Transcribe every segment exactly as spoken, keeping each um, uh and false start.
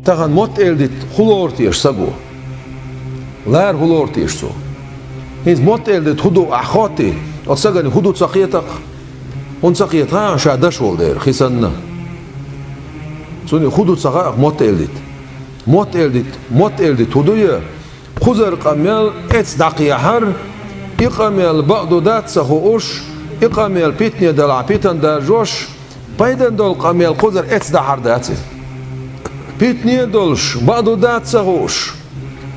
Тахан мотт-эладита хӀун лору теша саго? Лара хӀун лору теша цо? ХӀинца мотт-эладита хӀун ду ахь хоттий, оцу сагана хӀун ду ца кхета-кх? ХӀунда ца кхета хаьа, ша даш волу дера, хи санна. Цунна хӀун ду ца хаьа-кх мотт-эладита. Мотт-эладита, мотт-эладита хӀун ду я? Кхузара къамел эцна дӀакхехьар, и къамел бакъ ду дац ца хууш, и къамел питане далахь питана даржош, пайдана долу къамел кхузара эцна дахьар дац иза. Питане а долуш, бакъ ду дац ца хууш,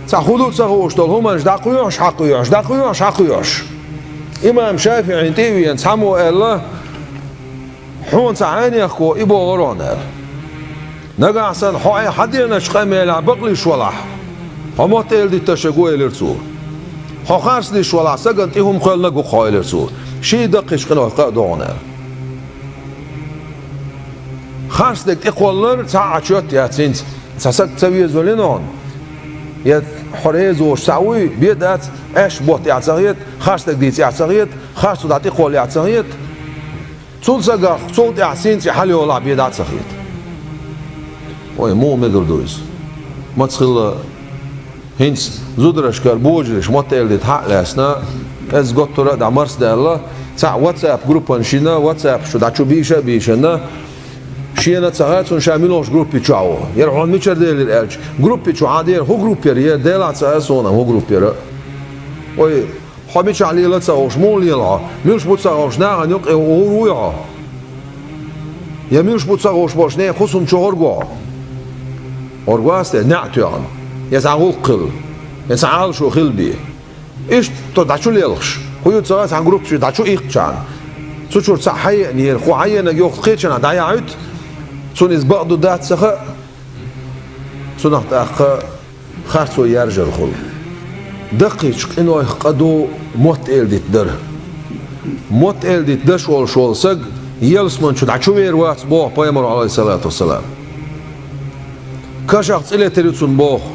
цхьа хӀун ду ца хууш долу хӀуманаш дӀакхоьхьуш, хьакхоьхьуш, дӀакхоьхьуш, хьакхоьхьуш. Имам ШафиӀина тӀе а веана, цхьаммо аьлла: «Хьуна цхьа хьенехко и бохура хьуна», — аьлла. «Нагахь санна хьо хьайн хьаденачу къамелехь бакълуьйш валахь, хьо мотт-эладитанаш го», — элира цо. «Хьо харц луьйш валахь, сагана тӀе хӀума кхоьллинарг ву-кх хьо», — элира цо. «Шен даккхийчу къинойх къа а ду хьуна», — аьлла. Харцдерг тӀекхоллар цхьа а чот яц хӀинца. Цхьа саг ца везавелла хьуна, я хьо реза воцуш цхьаъ вуй, бен дац, аьшпаш ботта эхь ца хета, харцдерг дийца эхь ца хета, харцо дӀа тӀекхолла эхь ца хета. Цул сагах, цул тӀаьхьа синца и хьалайолахь бен дӀа а ца хета. Ой, муха мегар ду иза? Маца хилла хӀинца зударшкара божарша мотт-эладита хьа а лаьцна, иза готтура а дӀа марсадаьлла, цхьаъ WhatsApp группанаш йина, WhatsApp чу дӀа чу бийша а бийшина, шена а ца хаьа цунна ша муьлхачу группи чохь ву. Яра хьуна мичара делира аьлча, группи чу хьан дера, хӀун группа яра, яра делахь ца хаьа суна, хӀун группа яра. Ой, хьо мичахь лела ца хууш, муха лела хьо? Муьлш бу ца хууш, нахана юкъе гӀур вуй хьо? Я муьлш бу ца хууш болчу нехан хӀусам чу гӀорго хьо? ГӀорго ас те, неӀ тоьхна, я цхьа гӀуллакх хилла, я цхьа Ӏалашо хилла бен. Иштта тхо дӀа чу лелхаш, хӀун ю ца хаьа, цхьана группа чу дӀа чу иккхичхьана, цу чуьра цхьаъ хьаеанера, хӀун хьаеанарг йоху кхечанхьа дӀаяхьуьйту, цунна иза бакъ ду дац ца хаьа, цунах тӀаккха харцо яржар хуьлу. Даккхийчу къинойх къа ду мотт-эладита дар. Мотт-эладита даш волуш волу саг ялсамани чу дӀа чу вер вац боху пайхамаро, Ӏалайхиссалату вассалам. Кашах цӀе летар ю цунна боху.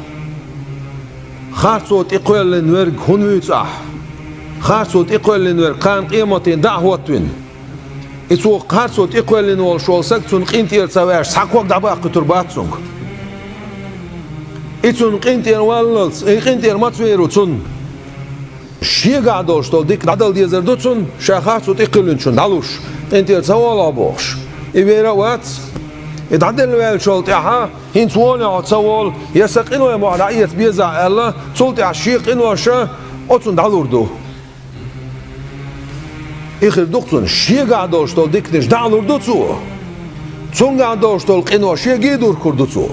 Харцо тӀекхоьллина верг хӀунда вуьйцу ахь? Харцо тӀекхоьллина верг кхана къематдийнахь дӀа а хӀоттавина. И цо харцо тӀекхоьллина волуш волу саг цунна къинтӀера ца ваьлча, цхьа ког дӀабаккхуьйтур бац цуьнга. И цунна къинтӀера валлалц, и къинтӀера маца вер ву цунна? Шегахь долуш долу дика дӀадала дезар ду цунна, ша харцо тӀекхоьллинчунна дӀалуш, къинтӀера ца волахь бохуш. И вер а вац. И дӀаделла ваьллачул тӀаьхьа, хӀинца волахь хьо, ца волу, я сан къиной мохь дӀаэца безахь аьлла, цул тӀаьхьа шен къиноша оцунна дӀалур ду. И хир ду-кх цунна, шегахь долуш долу диканаш дӀа а лур ду цо. Цуьнгахь долуш долу къино шега а дуркур ду цо.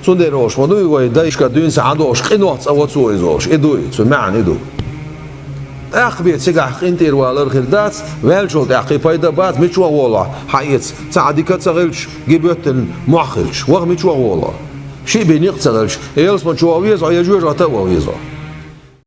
Цундела олуш ма дуй вай, дайшка дуьйна сан Ӏа долуш, къинойх цӀа во цо иза олуш. И дуй, цуьнан маьӀна и ду. ТӀаккха бен цигахь къинтӀера валар хир дац, ваьллачул тӀаьхьа кхин пайда а бац, мича ваха волахь, хьаэца цхьа а дика а ца хилча, ги боьттина мохь хилча, ваха мича ваха волахь? Шиъ бен некъ ца хилча, ялсамани чу ваха веза хьо, я жоьжахати а ваха веза хьо?